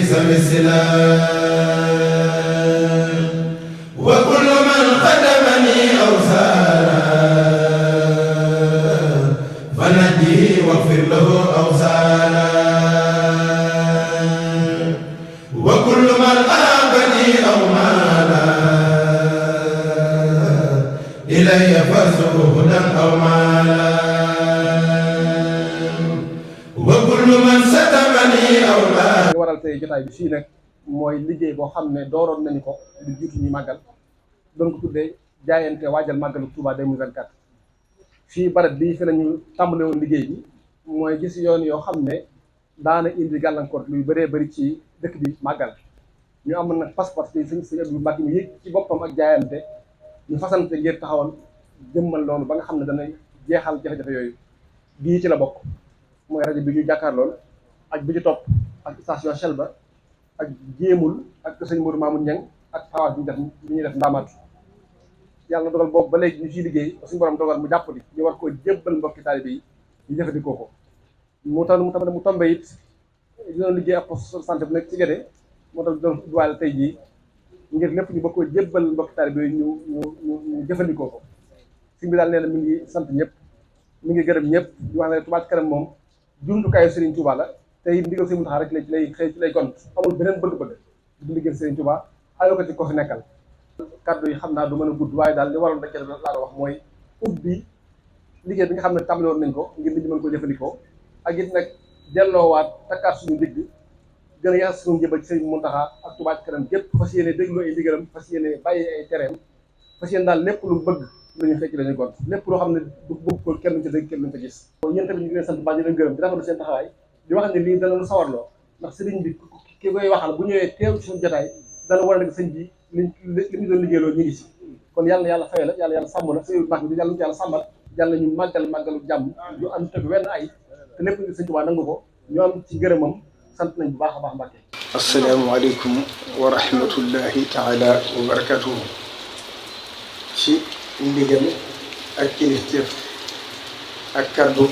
ذوي السلام وكل من خدمني أو سارا فنجيه واغفر له أوزارا وكل من أعبني أو مالا إلي فارزقه هدى أو مالا وكل من ستمني أو مالا. li waral tey jotaay bi fii nag mooy liggéey boo xam ne dooroon nañu ko lu jiitu ñuy màggal doon ko tuddee jaayante waajal màggalu Touba 2024 fii barab bii fi nañu tàmbale woon liggéey bi mooy gis yoon yoo xam ne daana indi gàllankoor luy bëree bëri ci dëkk bi màggal ñu amoon nag pas-pas bi sëñ Abdou Mbacke mi yëg ci boppam ak jaayante ñu fasante ngir taxawal jëmmal loolu ba nga xam ne dana jeexal jafe-jafe yooyu bii ci la bokk mooy rajo bi ñu jàkkaar lool ak bi ci topp ak station Shell ba ak jéemul ak sëñ Modou Mamoun Niang ak xawaas bi ñuy def ndaamaatu yàlla dogal boobu ba léegi ñu ciy liggéey suñu borom dogal mu jàpp di ñu war koo jébbal mbokki taalibe yi ñu jëfandikoo ko mu tombe it ñu doon liggéey ak poste santé bu nekk ci Guédé moo tax doon duwaale tey jii ngir lépp ñu bëgg koo jébbal mbokki taalibe yi ñu jëfandikoo ko si bi daal nee na mi ngi sant ñëpp mi ngi gërëm ñëpp di wax ne Touba Ca Kanam moom jumtukaayu Serigne Touba la tey ndigal Serigne Mountakha rek ci lay gont amul beneen bëgg-bëgg du liggéey Serigne Touba ayoo ko ci ko fi nekkal kaddu yi xam naa du mën a gudd waaye daal li waroon rek laa wax mooy ubbi liggéey bi nga xam ne tàmbali woon nañ ko ngir nit ñi mën ko jëfandikoo ak it nag delloowaat takkaat suñu ndigg gën a yaas suñu njëbal ci Serigne Mountakha ak Touba Ca Kanam gépp fas yéene déglu ay ndigalam fas yéene bàyyi ay tereem fas yéene daal lépp lu bëgg lañu fekk lañu gont lépp loo xam ne du bëgg ko kenn ci dégg kenn luñu ko gis yéen tamit ñu ngi leen sant baax di leen gërëm di rafetlu seen taxawaay di wax ne lii dana lu sawarloo ndax sëriñ bi ki koy waxal bu ñëwee teew ci suñu jotaay dana war a nekk sëñ bi li ñu doon liggéeyloo ñu ngi si kon yàlla na yàlla fay la yàlla sàmm la sëñ mag bi yàlla ñu ci yàlla sàmmal yàlla ñu màggalu jàmm ñu am tëgg wenn ay te lépp ngi sëñ Tuubaa nangu ko ñu am ci gërëmam sant nañ bu baax a baax Mbàkke. asalaamaaleykum wa rahmatullahi taala wa barakatuhu ci ndigal ak kilifteef ak kaddu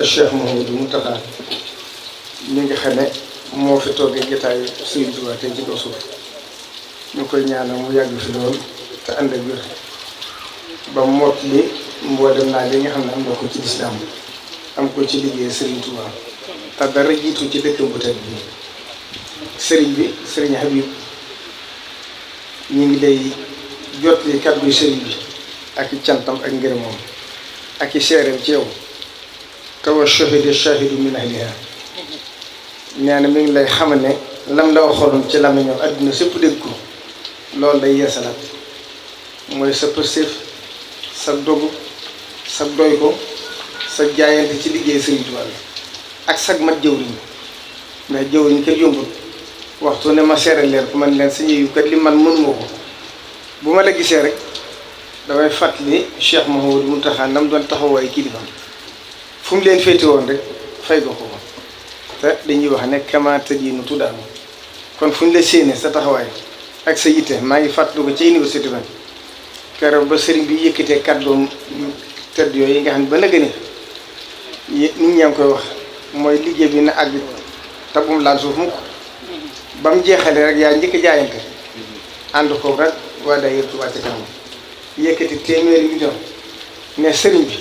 Cheikh Mouhamadou Mountakha mi nga xam ne moo fi toogee jotaayu Sëriñ Tuubaa tey ci kaw suuf ñu koy ñaanal mu yàgg fi lool te ànd ak wér ba mot li mboolem naa li nga xam ne am na ko ci lislaam am ko ci liggéey Sëriñ Tuubaa te dara jiitu ci dëkkam bu tedd bi sëriñ bi sëriñ Habib ñu ngi lay jotli kaddu sëriñ bi ak i cantam ak ngërëmam ak i seereem ci yow te wa shahida shahidu min ahliha nee na mi ngi lay xamal ne lam la waxoon ci la ñëw àdduna sépp dégg ko loolu day yeesalaat mooy sa pëstéef sa dogu sa doy ko sa jaayante ci liggéey Sëriñ Tuubaa ak sag mat jëwriñ ndax jëwriñ kat yombul waxtu ne ma seere leer ko man leen sañu yu kat li man mënuma ko bu ma la gisee rek damay fàttali Cheikh Mouhamadou Mountakha nam doon taxawaay kilifaam fu mu leen féete woon rek fay ko ko te dañuy wax ne kamaata diinu tuddaanu kon fu ñu la séenee sa taxawaay ak sa yitte maa ngi fàttali ko ci université ba keroog ba sëriñ bi yëkkatee kàddoom tedd yooyu yi nga xam ne ba nag nit ñaa ngi koy wax mooy liggéey bi na àgg te bu mu laal suuf mukk ba mu jeexalee rek yaa njëkk jaayante ànd ko rek waa daayira Touba Ca Kanam yëkkati téeméeri million ne sëriñ bi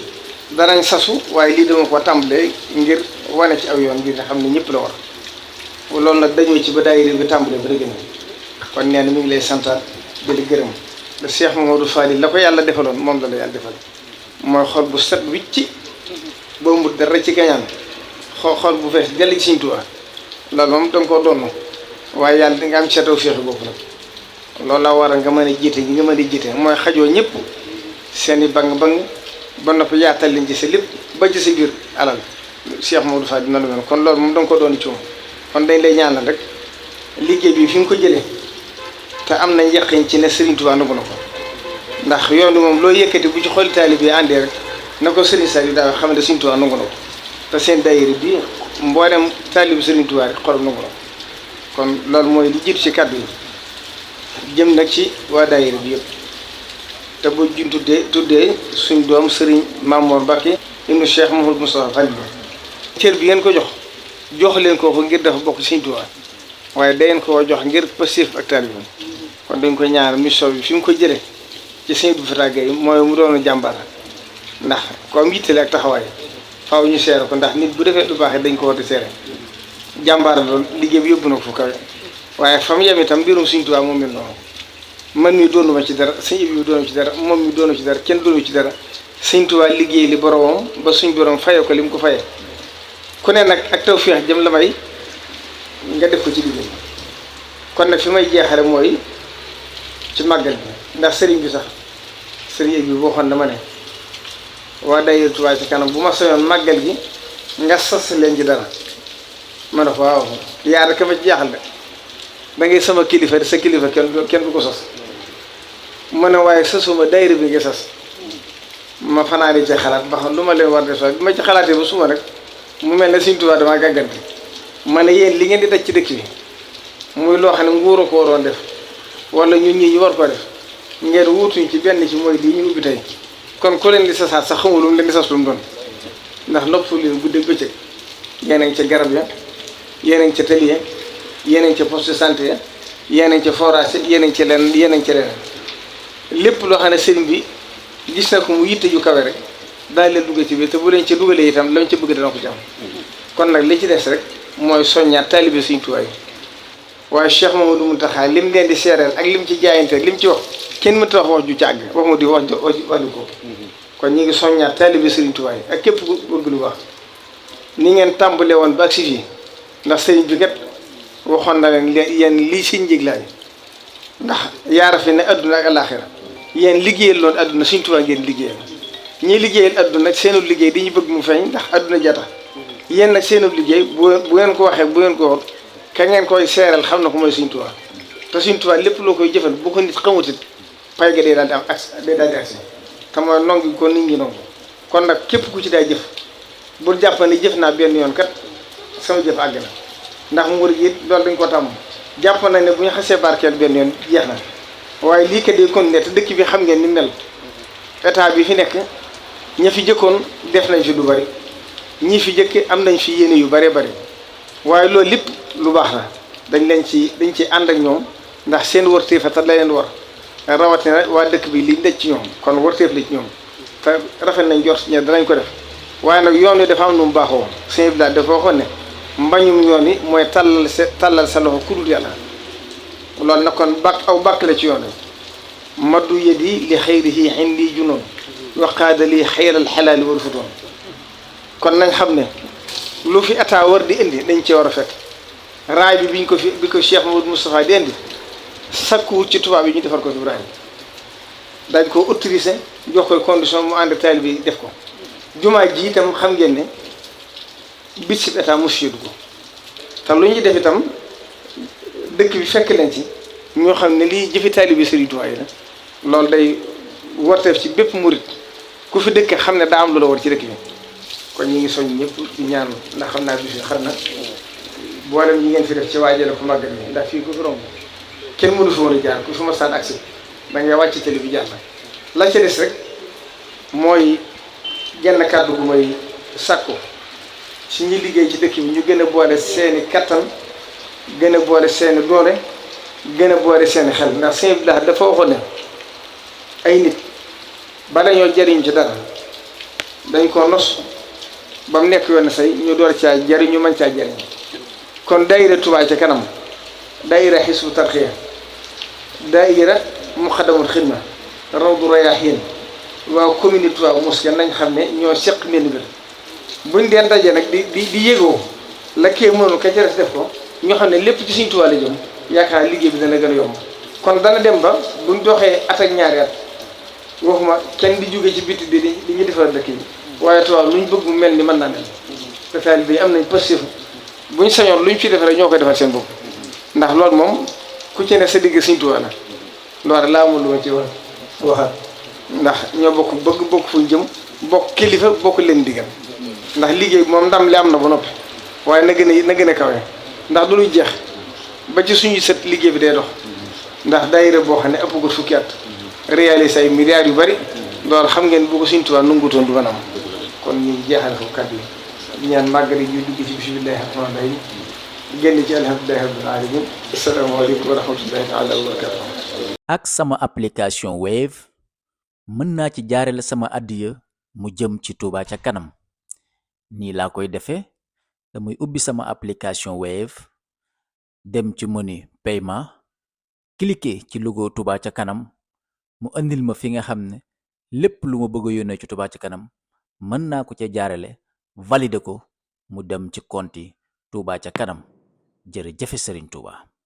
danañ sasu waaye lii dama ko tàmbalee ngir wane ci aw yoon ngir nga xam ne ñëpp la war loolu nag dañoo ci ba daayira bi tàmbalee ba dëgg na kon nee na mi ngi lay santaat di la gërëm le Cheikh Mamadou Fadil la ko yàlla defaloon moom la yàlla defal mooy xol bu set wicci boo mut dara ci kañaan xol bu fees dell ci Sëriñ Tuubaa loolu moom danga koo doon waaye yàlla nga am seetaw féexi bopp nag loolu la war a nga mën a jiite gi nga mën a jiite mooy xajoo ñëpp seen i bang-bang ba noppi yaatal leen ci sa lépp ba ci sa biir alal Cheikh Mamadou Fadil dina la mel kon loolu moom danga ko doon ci moom kon dañ lay ñaanal rek liggéey bi fi nga ko jëlee te am nañ yaqin ci ne Serigne Touba nangu na ko ndax yoon wi moom loo yëkkati bu ci xooli taalibe bi àndee rek na ko Serigne Saliou daa xam ne Serigne Touba nangu na ko te seen daayira bi mboolem taalibe Serigne Touba rek xolam nangu na ko kon loolu mooy li jiitu ci kàddu yi jëm nag ci waa daayira bi yëpp te bu ñu tuddee suñ doom Serigne Mamour Mbacké ibnu Cheikh Mouhamadou Moustapha Fall cër bi ngeen ko jox leen ko ngir dafa bokk Serigne Touba waaye dangeen koo jox ngir passif ak taalibe kon dañ koy ñaar mission bi fi mu ko jëlee ci sëñ Abdou Fatah Gaye mooy mu doon jàmbaar ndax comme yittale ak taxawaay faaw ñu seere ko ndax nit bu defee lu baax dañ ko war di seere jàmbaar loolu liggéey bi yóbbu na ko fu kawe waaye fa mu yem itam mbirum Sëñ Tuubaa moom mel noonu man mi doonuma ci dara sëñ bi doonu ci dara moom mi doonu ci dara kenn doonu ci dara Sëñ Tuubaa liggéey li boromam ba suñ borom fayee ko li mu ko fayee ku ne nag ak tawfeex jëm la may nga def ko ci liggéey kon nag fi may jeexale mooy ci màggal bi ndax sëriñ bi sax sëriñ bi waxoon na ma ne waa daayira Touba Ca Kanam bu ma soñoon màggal gi nga sas leen ci dara ma ne ko waaw yaa rek ma ci jaaxal de da ngay sama kilifa sa kilifa kenn du ko sos ma ne waaye sasuma daayira bi nga sas ma fanaane ci xalaat ba xam lu ma leen war de so bi ma ci xalaatee ba suma rek mu mel ne Sëñ Tuubaa damaa gàggante ma ne yéen li ngeen di daj ci dëkk bi muy loo xam ne nguur a ko waroon def wala ñun ñii ñu war ko def ngeen wuutuñ ci benn ci mooy lii ñu ubbi tey kon ku leen di sasaat sax xamul lu mu leen di sas lu mu doon ndax nopp leen guddeeg bëccëg yéen a ngi ca garab ya yéen a ngi ca tëli ya yéen a ngi ca poste de santé ya yéen a ngi ca forage yéen a ngi ca leneen yéen a ngi ca leneen lépp loo xam ne sëriñ bi gis na ko mu yitte ju kawe rek daal leen dugg ci biir te bu leen ca dugalee itam lañ ca bëgg dana ko ci am kon nag li ci des rek mooy soññaat taalibe Sëriñ Tuubaa yi waaye Cheikh Mamadou Mountakha lim leen di seereel ak lim ci jaayante ak lim ci wax kenn mënta wax ju càgg wax ma di wax ko kon ñu ngi soññaat taalibe Sëriñ Tuubaa yi ak képp ku bëgg lu baax ni ngeen tàmbale woon ba agsi fii ndax sëriñ bi kat waxoon na leen yéen lii si njëglaay ndax yaara fi ne adduna ak alaaxira yéen liggéeyal loon adduna Sëriñ Tuubaa ngeen liggéeyal ñii liggéeyal adduna nag seenu liggéey di ñu bëgg mu feeñ ndax adduna jata yéen nag seenu liggéey bu ngeen ko waxee bu ngeen ko wax ka ngeen koy seeral xam na ko mooy Sëriñ Tuubaa te Sëriñ Tuubaa lépp loo koy jëfal bu ko nit xamutit pay ga day daal di am accès day daal di accès te mooy nongi ko nit ñi nongu kon nag képp ku ci day jëf bul jàpp ne jëf naa benn yoon kat sama jëf àgg na ndax murid yi loolu dañ ko tàmm jàpp na ne bu ñu xasee barkeel benn yoon jeex na waaye lii kat day continuer te dëkk bi xam ngeen ni mel état bi fi nekk ña fi jëkkoon def nañ fi lu bari ñii fi jëkk am nañ fi yéene yu bare bari waaye loolu lépp lu baax la dañ ci ànd ak ñoom ndax seen wërteef te la leen war rawatina waa dëkk bi liñ daj ci ñoom kon wërteef la ci ñoom te rafet nañ jort ñe danañ ko def waaye nag yoon wi dafa am nu mu baaxoo sëñ bi daal dafa waxoon ne mbañum yoon wi mooy tàllal sa loxo ku dul yàlla loolu nag kon bàkk la ci yoon wi maddu yadi li xayrihi indi junoon waqaada li xayral xalaali wal futoon kon nañ xam ne lu fi état war di indi dañ cee war a fekk raay bi bi ko Cheikh Mamadou Moustapha di indi sakkuwut ci tubaab yi ñu defar ko fi raay dañ ko autorisé jox koy condition mu ànd taalibe bi def ko jumaa ji itam xam ngeen ne bit si état monsieur dugg te lu ñuy def itam dëkk bi fekk leen ci ñoo xam ne lii jëfi taalibe Sëriñ Tuubaa yi la loolu day warteef ci bépp murit ku fi dëkk xam ne daa am lu la war ci dëkk bi kon ñu ngi soñ ñëpp ci ñaan ndax xam naa bi fi xar na boolem ñi ngeen fi def ci waajale ko màggal bi ndax fii ku fi romb kenn mënu fi woon a jaar ku fi ma saan agsi da ngay wàcc télé bi jaar la ca des rek mooy genn kàddu gu may sàkku ci ñi liggéey ci dëkk bi ñu gën a boole seeni kattan gën a boole seeni doole gën a boole seeni xel ndax sëñ bi dafa waxoon ne ay nit bala ñoo jariñ ci dara dañ ko nos ba mu nekk yoon say ñu door caa jariñ ñu mën caa jariñ kon daayira Touba Ca Kanam daayira Hizbut Tarqiyyah daayira Muxaddamatul Xidma Rawdu Rayaahiin waaw commune Touba Mosquée nañ xam ne ñoo seq mbenn mbir buñ deen daje nag di yëgoo la kee mënoon ka ca des def ko ñoo xam ne lépp ci Sëriñ Tuubaa la jëm yaakaar liggéey bi dana gën a yomb kon dana dem ba buñ doxee at ak ñaari at waxuma kenn di jóge ci biti di ñu defar dëkk yi waaye Touba luñ bëgg mu mel ni mën naa mel te taalibe yi am nañ positif buñ sañoon luñ fi def rek ñoo koy defal seen bopp ndax loolu moom ku ci ne sa digg Sëriñ Tuubaa la loolu laa amul lu ma ci waxaat ndax ñoo bokk bëgg bokk fuñ jëm bokk kilifa bokk leen digal ndax liggéey moom ndam li am na ba noppi waaye na gën a kawe ndax du luy jeex ba ci suñu sët liggéey bi day dox ndax daayira boo xam ne ëpp ko fukki at réalisé ay milliards yu bari loolu xam ngeen bu ko Sëriñ Tuubaa nangutoon du mën a am kon ñu jeexal foofu kàddu yi ñaan màggal yi ñuy dugg ci bismillaahi rahmaani rahiim génn ci alhamdulillahi rabbil alamin. asalaamaaleykum wa rahmatullahi taala wa barakatuh. ak sama application Wave mën naa ci jaarale sama addiya mu jëm ci Touba ca kanam nii laa koy defee damay ubbi sama application Wave dem ci menu paiement cliquer ci logo Touba ca kanam mu andil ma fi nga xam ne lépp lu ma bëgg a yónnee ci Touba ca kanam mën naa ko ca jaarale valider ko mu dem ci compte Touba ca kanam jërëjëf Serigne Touba.